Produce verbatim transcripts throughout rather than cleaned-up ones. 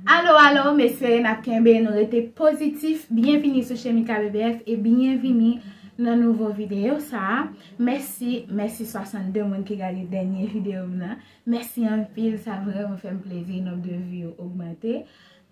Alo, alo, m espere n ap kenbe, nou rete pozitif. Byenvini sou Chemika B B F e byenvini nan nouvo videyo sa a. Mèsi, mèsi swasannde moun ki gade dènye videyo m nan. Mèsi anpil, sa vrèman fè m plezi, nonb de vi yo ogmante.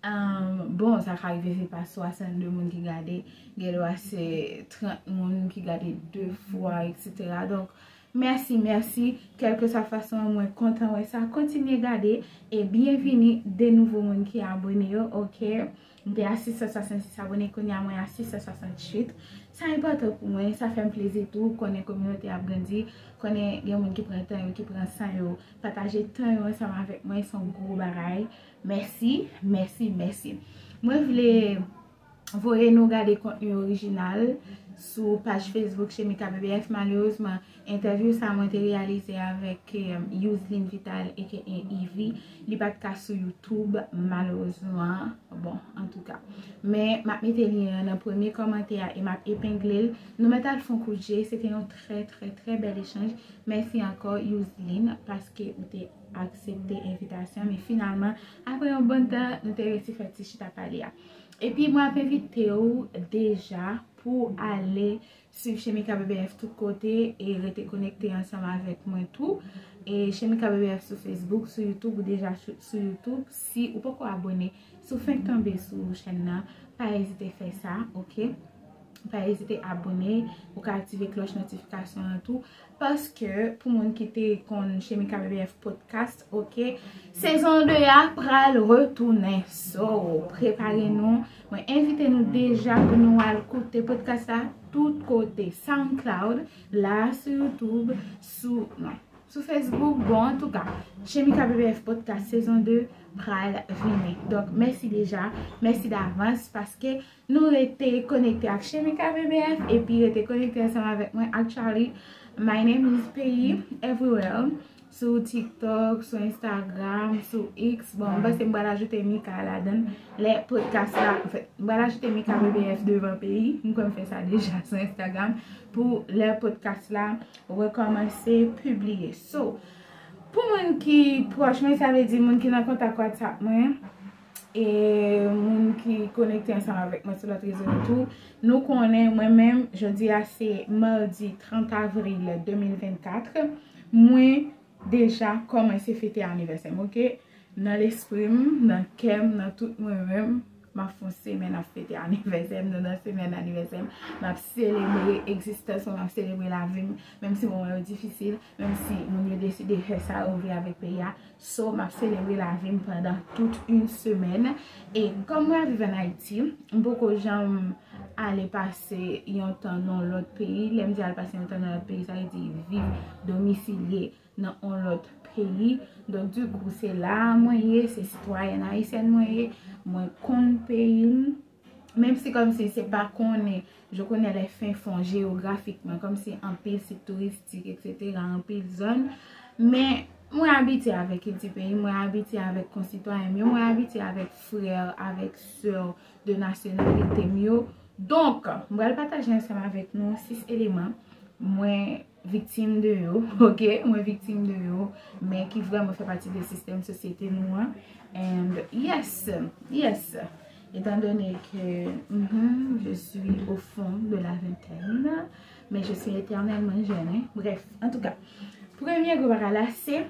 Ahn, bon, sa ka rive se pa swasannde moun ki gade, gen dwa se trant moun ki gade de fwa, etsetera. Donk, mèsi, mèsi. Kèlkeswa fason an, mwen kontan wè sa. Kontinye gade e byenvini de nouvo moun ki abone yo, oke? M te a sis san swasannsis abone, kounye a mwen a sis san swasanntuit. Sa enpòtan pou mwen, sa fè m plezi tou, konnen kominote ap grandi, konnen gen moun ki pran tan yo, ki pran san yo, pataje tan yo ansanm avèk mwen, se yon gwo bagay. Mèsi, mèsi, mèsi. Mwen vle voye nou gade kontni orijinal sou paj Facebook Chemika B B F. Malerezman, entèvyou sa mwen te reyalize avèk, em, Youzlin Vital, A K A Ivy, li pa t ka sou YouTube, malerezman. Bon, antouka. Men, m ap mete lyen an nan premye kòmantè a e m ap epengle l. Nou mèt al fè yon kout je. Se te yon trè, trè, trè bèl echanj. Mèsi ankò, Youzlin, paske ou te aksepte envitasyon. Men finalman, apre yon bon tan, nou te resi fè ti chita pale a. Epi mwen ap envite w deja pou w ale swiv Chemika B B F tout kote e rete konekte ansanm avèk mwen tou. E Chemika B B F sou Facebook, sou YouTube, ou deja sou, sou YouTube. Si ou poko abone, si w fenk tonbe sou chèn nan, pa ezite fè sa, oke? Pa ezite abone, ou ka aktive klòch notifikasyon an tou. Paske, pou moun ki te konn Chemika B B F podcast, oke, sezon de a pral retounen. So, prepare nou. Mwen envite nou deja pou nou al koute podcast la tout kote. SoundCloud, la sou YouTube, sou, non, sou Facebook. Bon, antouka, Chemika B B F podcast sezon de pral vini. Donk, mèsi deja. Mèsi davans paske nou rete konekte ak Chemika B B F epi rete konekte ansanm avèk mwen. Actually, my name is Peyi everywhere. Sou TikTok, sou Instagram, sou X. Bon, m panse m pral ajoute Mika ladan l. Lè podcast la, anfèt, m pral ajoute Mika B B F devan Peyi. M kwè m fè sa deja sou Instagram. Pou lè podcast la rekòmanse pibliye. So, pou moun ki pwòch mwen, sa vle di moun ki nan kontak WhatsApp mwen, e moun ki konekte ansanm avèk mwen sou lòt rezo yo tou, nou konnen mwen menm, jodi a se madi trant avril de mil vennkat, mwen deja kòmanse fete anivèsè m, oke? Nan lespri m, nan kè m, nan tout mwen menm, m ap fè yon semèn ap fete anivèsè m, nou nan semèn anivèsè m, m ap selebre egzistans mwen, m ap selebre lavi m, menm si moman yo difisil, menm si moun yo deside fè sa yo vle avèk peyi a. So, m ap selebre lavi m pandan tout yon semèn. E kòm mwen ap viv ann Ayiti, m poko janm ale pase yon tan nan yon lòt peyi. Lè m di al pase yon tan nan lòt peyi, sa vle di viv domisilye nan yon lòt peyi. Donk, dikou, se la a mwen ye, se sitwayèn ayisyèn mwen ye, mwen konn peyi m. Menm si kòmsi se pa konnen, je connais les fins fonds géographiquement, kòmsi anpil sit touristik, etsetera, anpil zòn. Men, mwen abitye avèk kilti peyi m, mwen abitye avèk konsitwayen m yo, mwen abitye avèk frè, avèk sè de nasyonalite m yo. Donk, m pral pataje ansanm avèk nou sis eleman mwen viktim de yo, oke? Mwen viktim de yo, men ki vrèman fè pati de sistèm sosyete nou an. And yes, yes. Étant donné que, mhm, je suis au fond de la vingtaine, mais je suis éternellement jeune, hein. Bref, antouka, premye gwo bagay la, se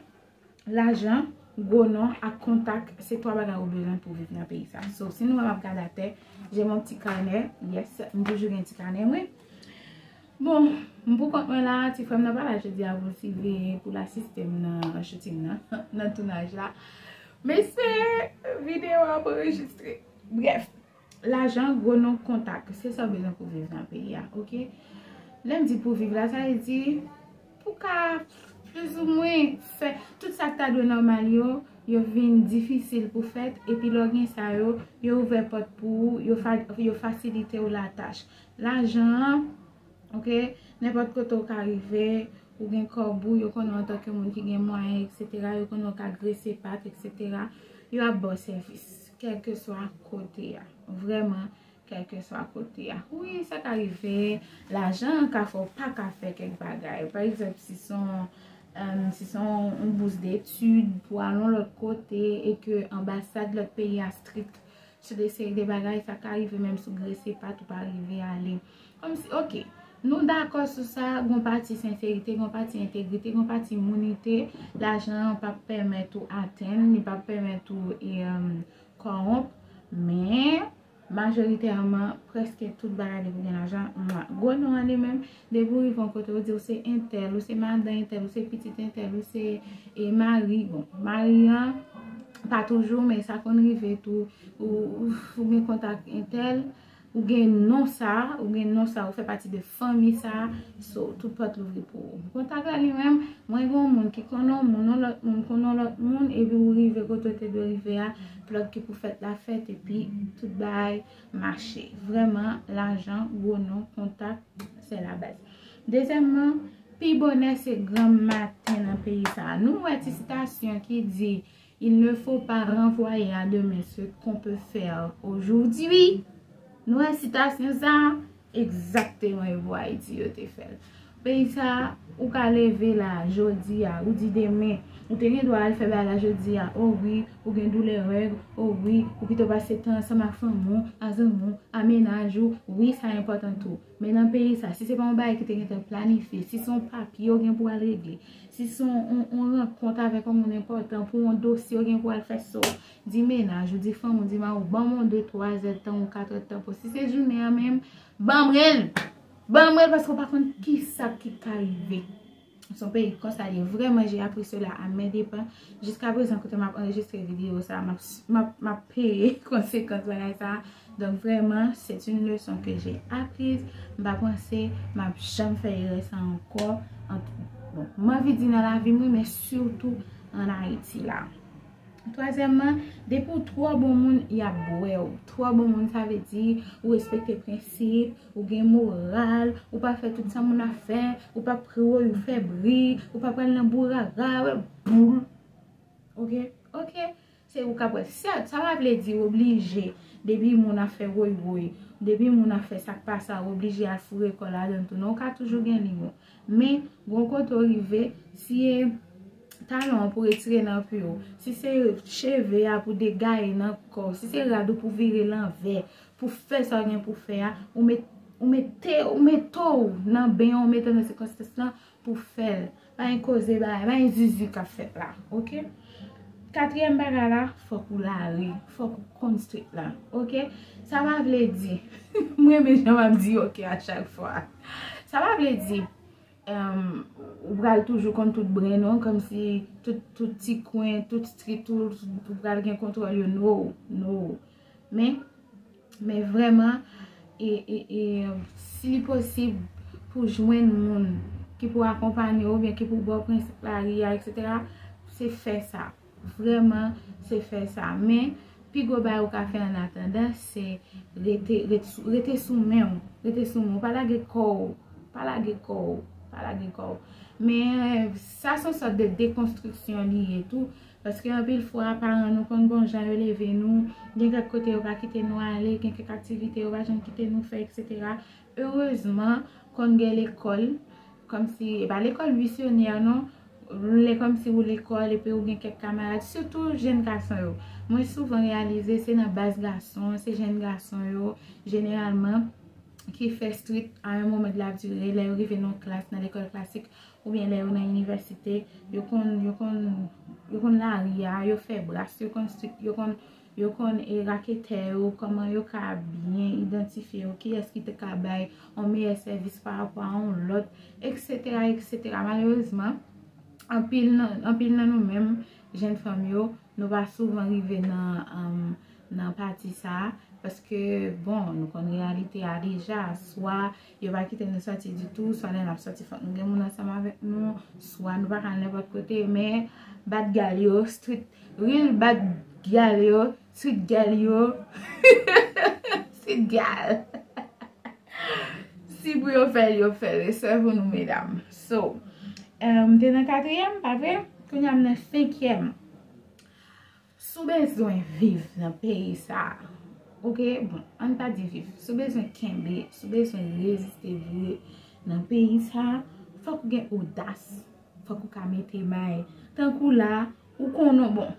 lajan, gwo non ak kontak, se twa bagay ou bezwen pou w viv nan peyi sa. So, si nou wè m ap gade atè, j'ai mon petit carnet, yes, m toujou gen ti kanè mwen. Bon, m pou kont mwen la, ti frè m nan pa la jodi a pou l siveye, pou l asiste m nan shooting nan, nan tounaj la. Men se videyo ap anrejistre. Brèf, lajan, gwo non, kontak, se sa w bezwen pou viv nan peyi a, oke? Lè m di pou viv la, sa vle di pou ka plizoumwen fè tout sa k ta dwe nòmal yo, yo vin difisil pou fèt, epi lè w gen sa yo, yo ouvè pòt pou ou, yo fa-, yo fasilite w latach. Lajan an, oke, nenpòt kote w ka rive, ou gen kòb ou, yo konnen w antanke moun ki gen mwayen, etsetera, yo konnen w ka grese pat, etsetera, yo ap ba w sèvis, kèlkeswa kote a. Vrèman, kèlkeswa kote a. Wi, sa ka rive, lajan an ka fè w pa ka fè kèk bagay. Pa egzanp, si se yon Um, si se yon, yon bous detid pou al yon lòt kote e ke anbasad lòt peyi a strik sou de seri de bagay, sa ka rive menm si w grese pat ou pa rive ale. Kòmsi, ok, nou dakò sou sa, gon pati senserite, gon pati entegrite, gon pati mounite, lajan an p ap pèmèt ou atenn, li p ap pèmèt ou e, um, kòwonp, men majoritèman, prèske tout bagay depi w gen lajan, mwa. Gwo non an li menm, depi w rive yon kote, yo di w se entèl, ou se madan entèl, ou se pitit entèl, ou se e, mari, bon, mari an, pa toujou, men sa konn rive tou, ou, ou, ou gen kontak entèl, ou gen non sa, ou gen non sa, ou fè pati de fanmi sa, so, tout pòt louvri pou ou. Kontak la li menm, mwen gen yon moun ki konn yon moun, yon lòt moun konn yon lòt moun, epi ou rive kote w te dwe rive a, plòg ki pou fèt la fèt, epi tout bagay mache. Vrèman, lajan, gwo non, kontak, se la baz. Dezyèmman, pi bonè se granm maten nan peyi sa a. Nou wè ti sitasyon ki di, Il ne faut pas renvoyer à demain ce qu'on peut faire aujourd'hui. Nou wè sitasyon sa a, egzakteman e pou Ayiti yo te fè l. Peyi sa a, ou ka leve la, jodi a, ou di demen, ou te gen dwa al fè bagay la jodi a, o wi, ou gen doulè règ, o wi, ou pito pase tan ansanm ak fanmi w, a zanmi w, a mennaj ou, wi, sa enpòtan tou. Men nan peyi sa, si se pa yon bagay ki te gentan planifye, si se yon papye ou gen pou al regle, si se yon, yon, yon rankont avèk yon moun enpòtan pou yon dosye ou gen pou al fè, so, di mennaj ou, di fanmi w, di mari w, ban m yon de, twa zèdtan ou kat èdtan pou. Si se jounen an menm, ban mwen l! Ban mwen l paske w pa konn kisa ki ka rive. Se yon peyi konsa li ye. Vraiment, j'ai appris cela à mes dépens. Jiska prezan, kote m ap anrejistre videyo sa a, m ap, m ap, m ap peye konsekans bagay sa a. Donk, vraiment, c'est une leçon que j'ai apprise. M pa panse m ap janm fè erè sa a ankò. An tou, bon, m anvi di nan lavi m, wi, men sitou ann Ayiti la. Twazyèmman, depi w twò bon moun, y ap bwè w. Twò bon moun, sa vle di ou respekte prensip, ou gen moral, ou pa fè tout sa moun ap fè, ou pa pran woy ou fè bri, ou pa pral nan bourara, wè, boul. Ok? Ok? Se ou k ap wè. Sèt, sa pa vle di w oblije, depi moun ap fè woy woy, depi moun ap fè sa k pa sa, w oblije al foure kò w ladan l tou. Non, ou ka toujou gen limit. Men, gon kote w rive, si e talon an pou retire nan pye w, si se cheve a pou degaye nan kò w, si se rad ou pou vire l anvè, pou fè sa w gen pou fè a, ou met, ou mete, ou mete w nan ben an, ou mete w nan sikonstans lan pou fè l. Pa gen koze bagay, pa gen zuzu k ap fèt la, ok? Katriyèm bagay la, fòk ou lari, fòk ou konn street la, ok? Sa pa vle di, m renmen jan m ap di ok a chak fwa. Sa pa vle di, em, ou pral toujou konn tout bren non, kòmsi tout, tout ti kwen, tout street, tout, ou pral gen kontwòl yo, no, no. Men, men vrèman, e, e, e, si li posib pou jwenn moun ki pou akonpanye w oubyen ki pou ba w prensip lari a, etsetera, se fè sa. Vrèman, se fè sa. Men, pi gwo bagay ou ka fè annatandan, se rete, rete sou, rete sou men w. Rete sou men w. Pa lage kò w. Pa lage kò w. Pa lage kò w. Men, sa se yon sòt de dekonstriksyon li ye tou. Paske anpil fwa, paran nou konn bon jan yo leve nou. Gen kèk kote yo pa kite nou ale, gen kèk aktivite yo pa janm kite nou fè, etsetera. Erezman, konn gen lekòl, kòmsi, e pa lekòl misyonè non, lè kòmsi ou lekòl epi ou gen kèk kamarad, sitou jèn gason yo. Mwen souvan reyalize se nan baz gason, se jèn gason yo, jeneralman, ki fè street à un moment de la durée, lè yo rive nan klas, nan lekòl klasik, oubyen lè yo nan inivèsite, yo konn, yo konn, yo konn lari a, yo fè bras, yo konn street, yo konn, yo konn e raketè yo, kòman yo ka byen idantifye yo, kiyès ki te ka bay yon meyè sèvis pa rapò a yon lòt, etsetera, etsetera. Malerezman, anpil nan, anpil nan nou menm, jèn fanm yo, nou pa souvan rive nan, um, nan pati sa a, paske, bon, nou konn reyalite a deja, swa yo pa kite nou sòti ditou, swa lè n ap sòti fòk nou gen moun ansanm avèk nou, swa nou pa ka al nenpòt kote, men bad gal yo, street, real bad gal yo, street gal yo, street gal. Si pou yo fè l, yo fè l. Respè pou nou, medam. So, um, m te nan katriyèm, pa vre? Kounye a m nan senkyèm. Si w bezwen viv nan peyi sa a, ok? Bon, ann pa di viv. Si w bezwen kenbe, si w bezwen reziste vre nan peyi sa a, fòk ou gen odas. Fòk ou ka mete may. Tankou la, ou konnen, bon,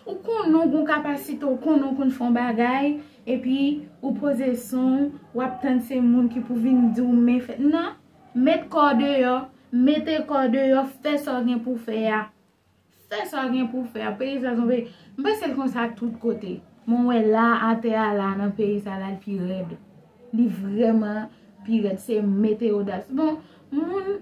ou konnen ou gon kapasite, ou konnen ou konn fè yon bagay, epi ou poze son, w ap tann se moun ki pou vin di w men fè. Non, met kò w deyò, mete kò w deyò, fè sa w gen pou w fè a. Fè sa w gen pou w fè a. Peyi sa se yon peyi. M panse l konsa tout kote. Men w wè la, atè a la, nan peyi sa la, l pi rèd. Li vrèman pi rèd. Se mete odas. Bon, moun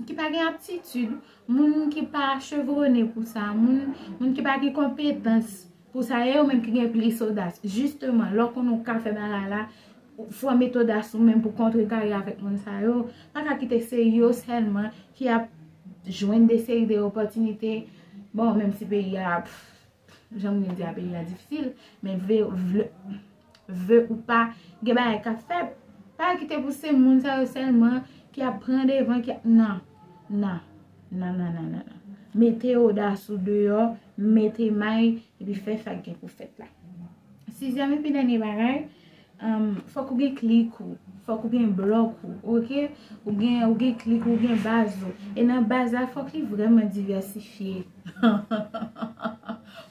ki pa gen aptitid, moun ki pa chevwonnen pou sa, moun, moun ki pa gen konpetans pou sa, e yo menm ki gen plis odas. Jisteman, lè w konnen w ka fè bagay la, fò w met odas ou menm pou kontrekare avèk moun sa yo. Pa ka kite se yo sèlman ki ap jwenn de seri de opòtinite. Bon, menm si peyi a, pff, jan m di a, peyi a difisil, men vle, vle, vle ou pa, gen bagay k ap fèt. Pa kite pou se moun sa yo sèlman ki ap pran devan, ki ap, non, non, non, non, non, non, non. Mete odas ou deyò, mete may, epi fè sa k gen pou fèt la. Sizyèm epi dènye bagay, um, fòk ou gen klik ou, fòk ou gen blòk ou, oke? Ou gen, ou gen klik ou, ou gen baz ou. E nan baz la, fòk li vrèman divèsifye.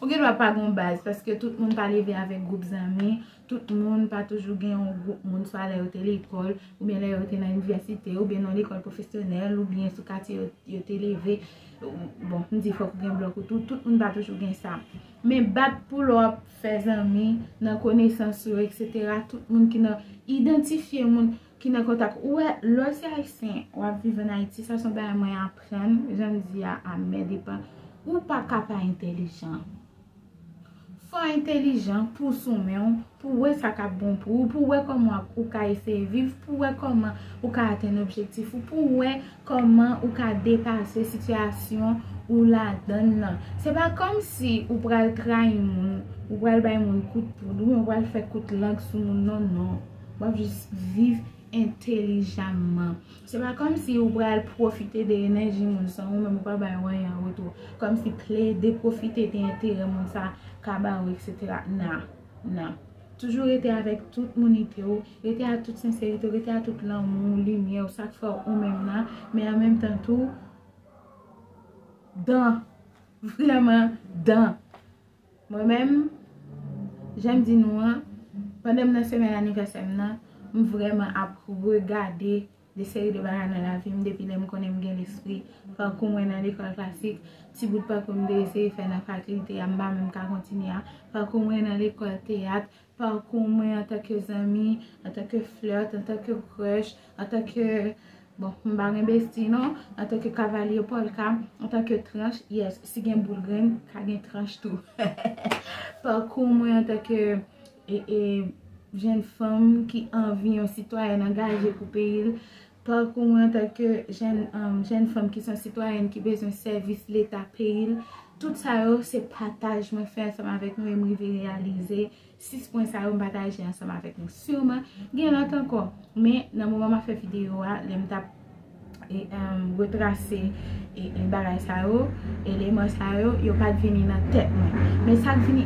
Ou gen dwa pa gon baz, paske tout moun pa leve avèk gwoup zanmi, tout moun pa toujou gen yon gwoup moun, swa lè yo te lekòl, oubyen lè yo te nan inivèsite, oubyen nan lekòl pwofesyonèl, oubyen sou katye yo, yo te leve. Bon, m di fòk ou gen blòk ou tou, tout moun pa toujou gen sa. Men bat pou lè w ap fè zanmi nan konesans ou, etsetera. Tout moun ki nan, idantifye moun ki nan kontak. Ou wè, lè w se ayisyen, w ap viv ann Ayiti, sa se yon bagay mwen aprann, jan m di a, amè depan. Ou pa ka pa entèlijan. Fò w entèlijan pou w sou men w, pou w wè sa k ap bon pou ou, pou w wè kòman ou ka eseye viv, pou w wè kòman ou ka atenn objektif ou, pou w wè kòman ou ka depase sitiyasyon ou ladann nan. Se pa kòmsi ou pral trayi moun, ou pral bay moun kout poud, oubyen ou pral fè kout lang sou moun, non, non. W ap jis viv entèlijaman. Se pa kòmsi ou pral pwofite de enèji moun san ou menm ou pa bay anyen an retou. Kòmsi plede pwofite de enterè moun sa ka ba ou, etsetera. Nan, nan. Toujou rete avèk tout mounite w, rete a tout senserite w, rete a tout lanmou w, limyè w, sa k fè w ou menm nan, men an menm tan tou, dan, vrèman dan. Mwen menm, jan m di nou an, pandan m nan semèn anivèsè m nan, m vrèman ap regade de seri de bagay nan lavi m depi lè m konnen m gen lespri. Pakou mwen nan lekòl klasik, ti bout pakou m te eseye fè nan fakilte a, m pa menm ka kontinye a. Pakou mwen nan lekòl teyat, pakou mwen antanke zanmi, antanke flirt, antanke crush, antanke, bon, m pa gen besti non, antanke kavalye polka, antanke tranch, yes, si gen boul grenn, ka gen tranch tou. Pakou mwen antanke e, e, jèn fanm ki anvi yon sitwayèn angaje pou peyi l, pakou mwen antanke jèn, um, jèn fanm ki se yon sitwayèn ki bezwen sèvis Leta peyi l. Tout sa yo, se pataj mwen fè ansanm avèk nou e m rive reyalize sis pwen sa yo m pataje ansanm avèk nou. Siman, gen lòt ankò, men nan moman m ap fè videyo a, lè m t ap e, em, retrase e, e bagay sa yo, eleman sa yo, yo pa t vini nan tèt mwen. Men sa k vini,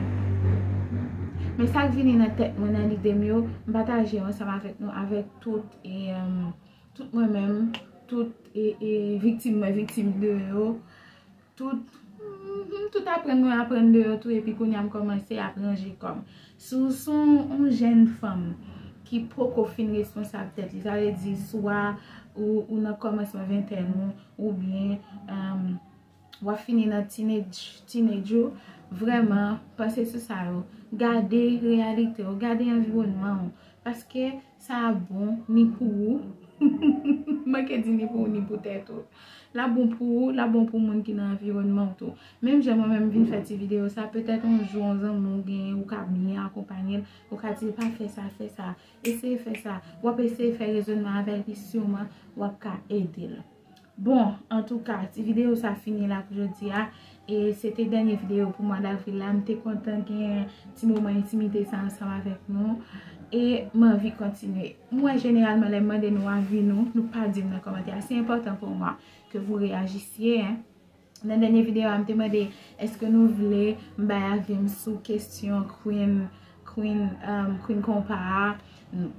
men sa k vini nan tèt mwen, nan lide m yo, m pataje yo ansanm avèk nou, avèk tout, e, em, tout mwen menm, tout e, e viktim mwen viktim de yo, tout, mhm, tout aprann mwen aprann de yo tou, epi kounye a m kòmanse ap ranje kò m. Si w se yon, yon jèn fanm ki poko fin responsab tèt li, sa vle di swa ou, ou nan kòmansman ventèn ou, oubyen, em, w ap fini nan teenage, teenage ou, vrèman, panse sou sa yo. Gade reyalite w, gade anviwònman w. Paske sa bon ni pou ou. M manke di ni pou ou, ni pou tèt ou. L ap bon pou ou, l ap bon pou moun ki nan anviwònman w tou. Menm jan mwen menm m vin fè ti videyo sa, petèt yon jou yon zanmi w genyen, ou ka byen akonpanye l, ou ka di l pa fè sa, fè sa, eseye fè sa. W ap eseye fè rezònman avè l, pi siman w ap ka ede l. Bon, antouka, ti videyo sa fini la pou jodi a. E se te dènye videyo pou mwa davril la. M te kontan gen ti moman entimite sa ansanm avèk nou. E m anvi kontinye. Mwen, jeneralman, lè m mande nou avi nou, nou pa di m nan kòmantè a. Se enpòtan pou mwen ke vous réagissiez, hein. Nan dènye videyo a, m te mande, èske nou vle m bay avi m sou kesyon Queen, Queen, um, Queen Konpa a?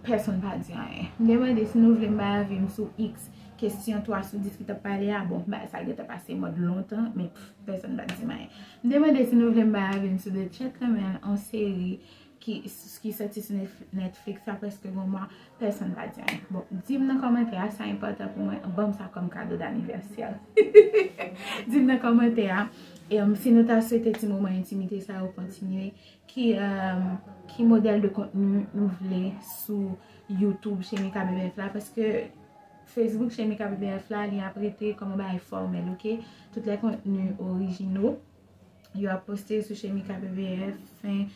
Pèsonn pa di anyen. M te mande si nou vle m bay avi m sou X, kesyon twa sou dis ki t ap pale a, bon, bagay sa gentan pase mòd lontan, men pff, pèsonn pa t di m anyen. M te mande si nou vle m bay avi m sou The Gentleman, yon seri ki, ki soti sou Netf-, Netflix sa prèske gon mwa, pèsonn pa di anyen. Bon, di m nan kòmantè a, sa enpòtan pou mwen, ban m sa kòm kado danivèsè. Di m nan kòmantè a, e, um, si nou ta swete ti moman entimite sa yo kontinye, ki, um, ki modèl de kontni nou vle sou YouTube Chemika B B F la, paske Facebook Chemika B B F la, li ap rete kòm yon bagay fòmèl, oke? Tout lè kontni orijinal yo ap poste sou Chemika B B F, fen,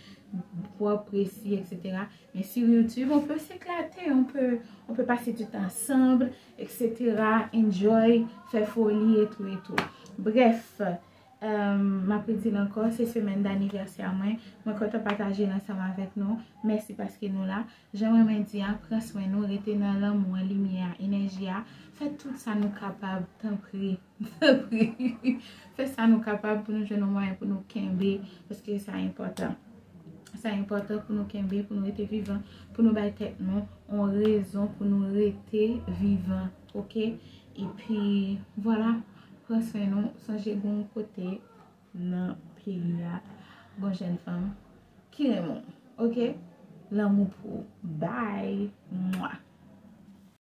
pwòp, presi, etsetera. Men sur YouTube, on peut s'éclater, on peut, on peut passer du temps ensemble, etsetera. Enjoy, fè foli, et tout, et tout. Bref, um, m ap redi l ankò, se semèn danivèsè mwen. Mwen kontan pataje l ansanm avèk nou. Mèsi paske nou la. Jan mwen, mwen di a, pran swen nou, rete nan lanmou an, limyè a, enèji a. Fè tout sa nou kapab, tanpri, tanpri. Fè sa nou kapab pou nou jwenn yon mwayen pou nou kenbe, paske sa enpòtan. Sa enpòtan pou nou kenbe, pou nou rete vivan, pou nou bay tèt nou yon rezon pou nou rete vivan, oke? Epi, vwala, pran swen nou, sonje gon kote nan peyi a, gon jèn fanm ki renmen w, oke? Lanmou pou ou. Bye! Mwa!